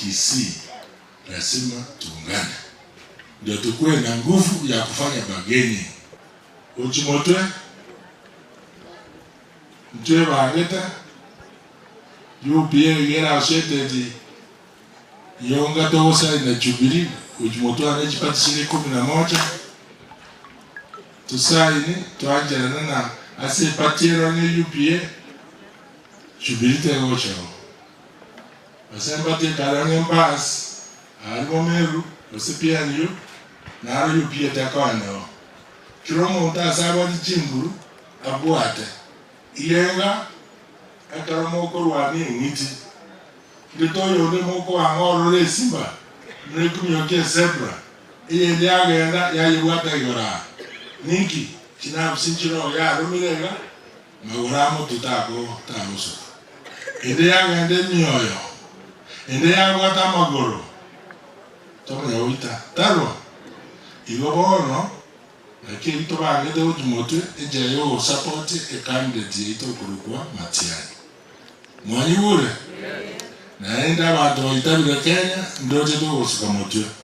Kisii lazima tuungane ndio tukuwe na nguvu ya kufanya bargaining. Gochia motwe ntwebangete UPA iga erasweteti Yonga togosaina Jubilee gochia motwane chipati chiria ikomi na moja tosaini twancherane na ase epati ero ng'a UPA Jubilee tegochao. Ase embati ekare ang'e embasi aria Bomeru gose PNU naro UPA tekoendao. Kera omonto ase abwate chinguru abwate. Irenga ekero mokorwania eng'iti, ndete oyonde mokoanga ororo esimba buna ekumiokia ezebra, eyende yagenda yayebwata igoro aa. Ninki? Chinafsi nchiroo yaromire iga, magoro a motwe tako tagosoka. Ende yagenda emioyo, ende yabwata amagoro, tomanya goita, tarwa. Igo bono Naki ebi tobangete gochia motwe enchera y'ogosapoti ecandidate yaito okorokwa Matiang'i. Mwanyigure? Naende abanto baitabire Kenya ndoche togosuka motwe.